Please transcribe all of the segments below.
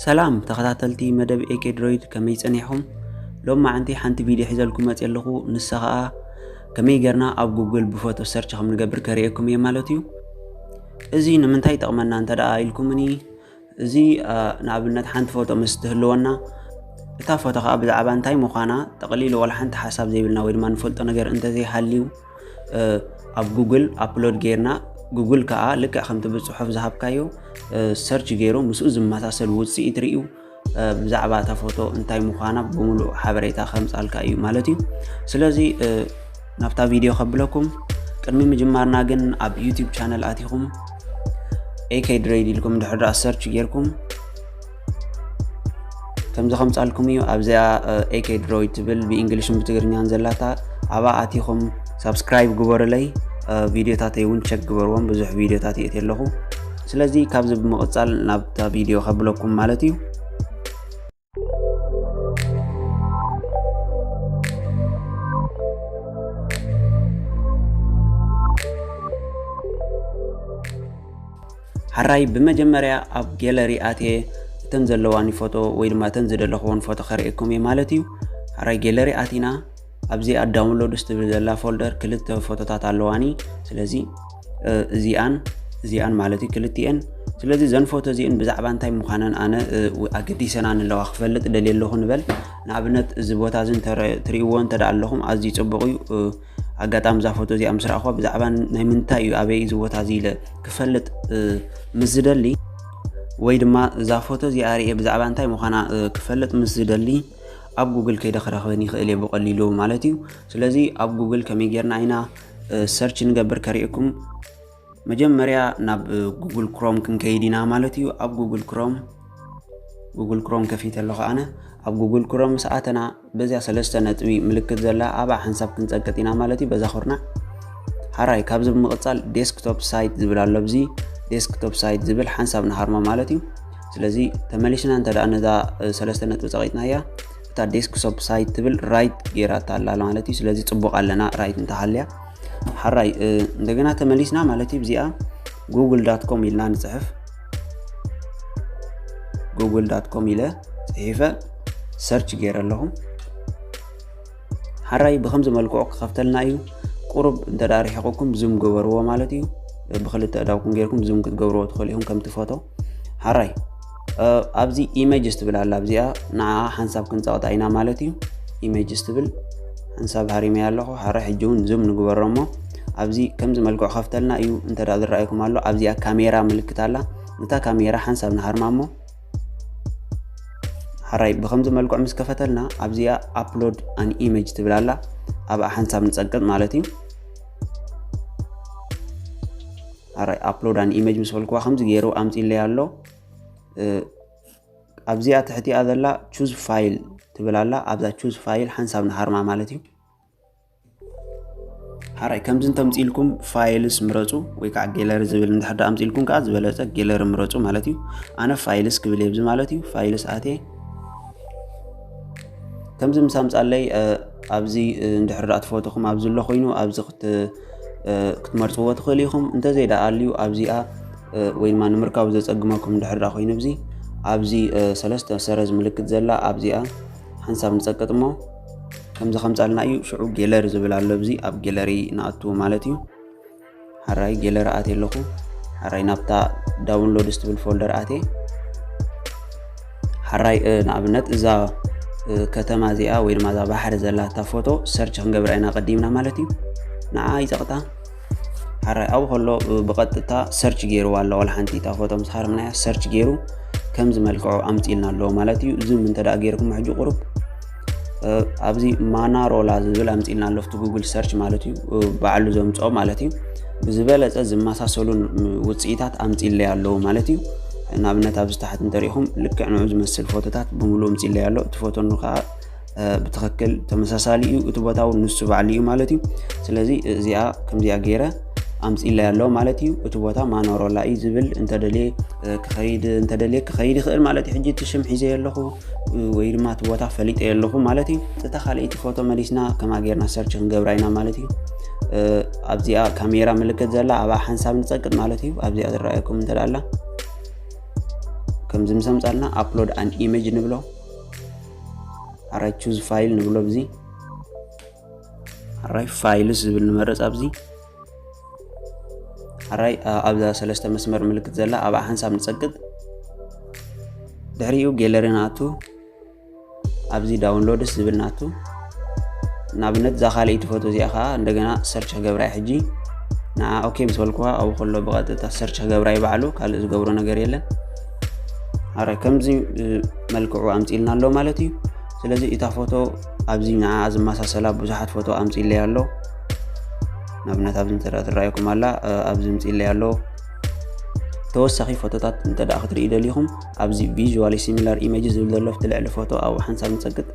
ሰላም ተኸታተልቲ መደብ ኤኬ ድሮይድ፣ ከመይ ጸኒሕኹም? ሎም መዓንቲ ሓንቲ ቪድዮ ሒዘልኩም መጽእ ኣለኹ። ንሳ ኸኣ ከመይ ጌርና ኣብ ጉግል ብፎቶ ሰርች ከም ንገብር ከርእየኩም እየ ማለት እዩ። እዚ ንምንታይ ይጠቕመና እንተ ደኣ ኢልኩምኒ፣ እዚ ንኣብነት ሓንቲ ፎቶ ምስ ትህልወና፣ እታ ፎቶ ኸኣ ብዛዕባ እንታይ ምዃና ጠቕሊሉ ዋላ ሓንቲ ሓሳብ ዘይብልና ወይ ድማ ንፈልጦ ነገር እንተዘይሃልዩ፣ ኣብ ጉግል ኣፕሎድ ጌርና፣ ጉግል ከኣ ልክዕ ከምቲ ብጽሑፍ ዝሃብካዮ ሰርች ገይሩ ምስኡ ዝመሳሰል ውጽኢት ርእዩ ብዛዕባ እታ ፎቶ እንታይ ምዃና ብምሉእ ሓበሬታ ከምጻልካ እዩ ማለት እዩ። ስለዚ ናብታ ቪድዮ ከብለኩም፣ ቅድሚ ምጅማርና ግን ኣብ ዩቲዩብ ቻነል ኣቲኹም ኤኬ ድሮይድ ኢልኩም ድሕር ደኣ ሰርች ጌርኩም ከምዚ ከምጻልኩም እዩ። ኣብዚኣ ኤኬ ድሮይድ ትብል ብእንግሊሽን ብትግርኛን ዘላታ፣ ኣብኣ ኣቲኹም ሳብስክራይብ ግበሩለይ። ቪድዮታተይ እውን ቸክ ግበርዎም፣ ብዙሕ ቪድዮታት የእቲ ኣለኹ። ስለዚ ካብዚ ብምቕጻል ናብታ ቪድዮ ከብለኩም ማለት እዩ። ሓራይ ብመጀመርያ ኣብ ጌለሪ ኣትየ እተን ዘለዋኒ ፎቶ ወይ ድማ እተን ዝደለኽዎን ፎቶ ከርእየኩም እየ ማለት እዩ። ሓራይ ጌለሪ ኣቲና ኣብዚኣ ዳውንሎድስ ትብል ዘላ ፎልደር ክልተ ፎቶታት ኣለዋኒ። ስለዚ እዚኣን እዚኣን ማለት እዩ ክልቲኤን። ስለዚ እዘን ፎቶ እዚእን ብዛዕባ እንታይ ምዃነን ኣነ ኣገዲሰን ኣለዋ ክፈልጥ ደልየ ኣለኹ ንበል። ንኣብነት እዚ ቦታ እዚ ትርእይዎ እንተ ደኣ ኣለኹም ኣዝዩ ጽቡቕ እዩ። ኣጋጣሚ እዛ ፎቶ እዚኣ ምስ ረኣኹዋ ብዛዕባ ናይ ምንታይ እዩ ኣበይ እዚ ቦታ እዚ ኢለ ክፈልጥ ምስ ዝደሊ ወይ ድማ እዛ ፎቶ እዚኣ ርእየ ብዛዕባ እንታይ ምዃና ክፈልጥ ምስ ዝደሊ ኣብ ጉግል ከይደ ክረኽበን ይኽእል እየ ብቐሊሉ ማለት እዩ። ስለዚ ኣብ ጉግል ከመይ ጌርና ኢና ሰርች ንገብር ከርእየኩም። መጀመርያ ናብ ጉግል ክሮም ክንከይድ ኢና ማለት እዩ። ኣብ ጉግል ክሮም ጉግል ክሮም ከፊተ ኣለኹ ኣነ። ኣብ ጉግል ክሮም ምስ ኣተና በዚኣ ሰለስተ ነጥቢ ምልክት ዘላ ኣብኣ ሓንሳብ ክንጸቅጥ ኢና ማለት እዩ። በዛ ኩርናዕ ሓራይ ካብዚ ብምቕጻል ዴስክቶፕ ሳይት ዝብል ኣሎ። ኣብዚ ዴስክቶፕ ሳይት ዝብል ሓንሳብ ንሃርሞ ማለት እዩ። ስለዚ ተመሊስና እንተ ደኣ ነዛ ሰለስተ ነጥቢ ጸቂጥናያ እታ ዴስክቶፕ ሳይት ትብል ራይት ጌራታ ኣላ ማለት እዩ። ስለዚ ጽቡቕ ኣለና ራይት እንተሃልያ። ሓራይ እንደገና ተመሊስና ማለት እዩ። እዚኣ ጉግል ዳት ኮም ኢልና ንጽሕፍ። ጉግል ዳት ኮም ኢለ ጽሒፈ ሰርች ገይረ ኣለኹ። ሓራይ ብኸምዚ መልክዑ ክኸፍተልና እዩ። ቁሩብ እንተ ደኣ ርሒቑኩም ዙም ግበርዎ ማለት እዩ። ብኽልተ እዳውኩም ጌርኩም ዙም ክትገብርዎ ትኽእሉ ኢኹም ከምቲ ፎቶ። ሓራይ ኣብዚ ኢሜጅስ ትብል ኣላ፣ ኣብዚኣ ንዓኣ ሓንሳብ ክንጸቕጣ ኢና ማለት እዩ። ኢሜጅስ ትብል ሓንሳብ ሃሪመያ ኣለኹ። ሓራይ ሕጂ እውን ዙም ንግበሮ እሞ ኣብዚ ከምዚ መልክዑ ከፍተልና እዩ። እንተ ደኣ ዝረኣየኩም ኣሎ ኣብዚኣ ካሜራ ምልክት ኣላ። ነታ ካሜራ ሓንሳብ ንሃርማ እሞ ሓራይ ብኸምዚ መልክዑ ምስ ከፈተልና ኣብዚኣ ኣፕሎድ ኣን ኢሜጅ ትብል ኣላ። ኣብኣ ሓንሳብ ንጸቅጥ ማለት እዩ። ሓራይ ኣፕሎድ ኣን ኢሜጅ ምስ በልኩዋ ከምዚ ገይሩ ኣምጺለይ ኣሎ። ኣብዚኣ ትሕቲኣ ዘላ ቹዝ ፋይል ትብል ኣላ። ኣብዛ ቹዝ ፋይል ሓንሳብ ንሃርማ ማለት እዩ። ሓራይ ከምዚ እንተምጺልኩም ፋይልስ ምረጹ ወይ ከዓ ጌለሪ ዝብል እንድሕር ደኣ ኣምጺልኩም ከዓ ዝበለጸ ጌለሪ ምረጹ ማለት እዩ። ኣነ ፋይልስ ክብል እየ ኣብዚ ማለት እዩ። ፋይልስ ኣትየ ከምዚ ምስ ኣምጻለይ ኣብዚ እንድሕር ደኣ ትፈትኹም ኣብዚ ኣሎ ኮይኑ ኣብዚ ክትመርጽዎ ትኽእሉ ኢኹም። እንተዘይ ደኣ ኣልዩ ኣብዚኣ ወይ ድማ ንምርካቡ ዘጸግመኩም እንድሕር ደኣ ኮይኑ ኣብዚ ኣብዚ ሰለስተ ሰረዝ ምልክት ዘላ ኣብዚኣ ሓንሳብ ንጸቅጥ እሞ ከምዚ ከምጻልና እዩ። ሽዑ ጌለሪ ዝብል ኣሎ ኣብዚ ኣብ ጌለሪ ንኣቱ ማለት እዩ። ሓራይ ጌለሪ ኣትየ ኣለኹ። ሓራይ ናብታ ዳውንሎድስ ትብል ፎልደር ኣትየ። ሓራይ ንኣብነት እዛ ከተማ እዚኣ ወይ ድማ እዛ ባሕሪ ዘላታ ፎቶ ሰርች ክንገብራ ኢና ቀዲምና ማለት እዩ። ንዓ ይጸቕጣ። ሓራይ ኣብኡ ከሎ ብቐጥታ ሰርች ገይርዋ ኣሎ። ዋላ ሓንቲ እታ ፎቶ ምስ ሃረምናያ ሰርች ገይሩ ከምዚ መልክዑ ኣምጺልና ኣለዎ ማለት እዩ። ዙም እንተ ደኣ ገይርኩም ሕጂ ቁሩብ ኣብዚ ማናሮላ ዝብል ኣምጺልና ኣሎ፣ ኣብቲ ጉግል ሰርች ማለት እዩ፣ ባዕሉ ዘምጽኦ ማለት እዩ። ብዝበለጸ ዝመሳሰሉን ውጽኢታት ኣምጺለይ ኣለዉ ማለት እዩ። ንኣብነት ኣብዚ ታሕቲ እንተሪኢኹም ልክዕ ንዑ ዝመስል ፎቶታት ብምሉእ ኣምጺለይ ኣሎ። እቲ ፎቶ ኑ ከዓ ብትኽክል ተመሳሳሊ እዩ። እቲ ቦታ እውን ንሱ ባዕሉ እዩ ማለት እዩ። ስለዚ እዚኣ ከምዚኣ ገይረ ኣምጺለይ ኣሎ ማለት እዩ። እቲ ቦታ ማናሮላ እዩ ዝብል እንተደልየ ክኸይድ እንተደልየ ክኸይድ ይኽእል ማለት እዩ። ሕጂ እቲ ሽም ሒዘ ኣለኹ ወይ ድማ እቲ ቦታ ፈሊጠ ኣለኹ ማለት እዩ። እታ ካልኣይቲ ፎቶ መሊስና ከማ ጌርና ሰርች ክንገብራ ኢና ማለት እዩ። ኣብዚኣ ካሜራ ምልክት ዘላ ኣብኣ ሓንሳብ ንጸቅጥ ማለት እዩ። ኣብዚኣ ዝረኣየኩም እንተ ኣላ ከምዚ ምስ ኣምጻልና upload an image ንብሎ። ኣራይ choose file ንብሎ። ብዚ ኣራይ files ዝብል ንመረጽ። ኣብዚ ኣራይ ኣብዛ ሰለስተ መስመር ምልክት ዘላ ኣብኣ ሓንሳብ ንጸቅጥ። ድሕሪኡ gallery ንኣቱ። ኣብዚ downloads ዝብል ንኣቱ። ንኣብነት እዛ ካልኣይቲ ፎቶ እዚኣ ከዓ እንደገና search ክገብራ እየ ሕጂ። ንዓ okay ምስ በልኩዋ ኣብኡ ከሎ ብቐጥታ search ክገብራ እዩ ባዕሉ፣ ካልእ ዝገብሮ ነገር የለን። ኣረ ከምዚ መልክዑ ኣምፂልና ኣሎ ማለት እዩ። ስለዚ እታ ፎቶ ኣብዚ ንዓ ዝመሳሰላ ብዙሓት ፎቶ ኣምፂለይ ኣሎ። ንኣብነት ኣብዚ እንተ ትረኣየኩም ኣላ፣ ኣብዚ ምፂለይ ኣሎ። ተወሳኺ ፎቶታት እንተ ክትርኢ ደሊኹም ኣብዚ visually similar image ዝብል ዘሎ ኣብቲ ልዕሊ ፎቶ ኣብኡ ሓንሳብ ንፀቅጥ።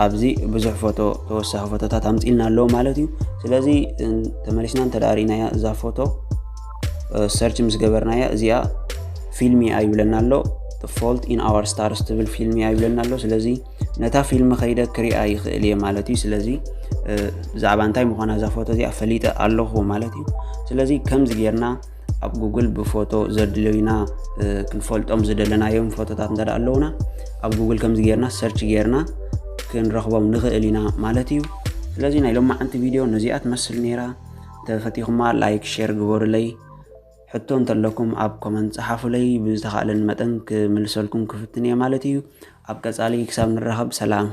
ኣብዚ ብዙሕ ፎቶ፣ ተወሳኺ ፎቶታት ኣምፂልና ኣሎ ማለት እዩ። ስለዚ ተመሊስና እንተ ርኢናያ እዛ ፎቶ search ምስ ገበርናያ እዚኣ ፊልም እያ ይብለና ኣሎ። Fault in Our Stars ትብል ፊልም እያ ይብለና ኣሎ። ስለዚ ነታ ፊልም ከይደ ክሪኣ ይኽእል እየ ማለት እዩ። ስለዚ ብዛዕባ እንታይ ምዃና እዛ ፎቶ እዚኣ ፈሊጠ ኣለኹ ማለት እዩ። ስለዚ ከምዚ ጌርና ኣብ ጉግል ብፎቶ ዘድለዩና ክንፈልጦም ዝደለናዮም ፎቶታት እንተ ኣለውና ኣብ ጉግል ከምዚ ጌርና search ጌርና ክንረኽቦም ንኽእል ኢና ማለት እዩ። ስለዚ ናይ ሎማዓንቲ ቪድዮ ነዚኣ ትመስል ነይራ። ተፈቲኹማ like share ግበሩለይ። ሕቶ እንተለኩም ኣብ comment ጸሓፉለይ፣ ብዝተኻእለኒ መጠን ክምልሰልኩም ክፍትን እየ ማለት እዩ። ኣብ ቀጻሊ ክሳብ ንራኸብ ሰላም።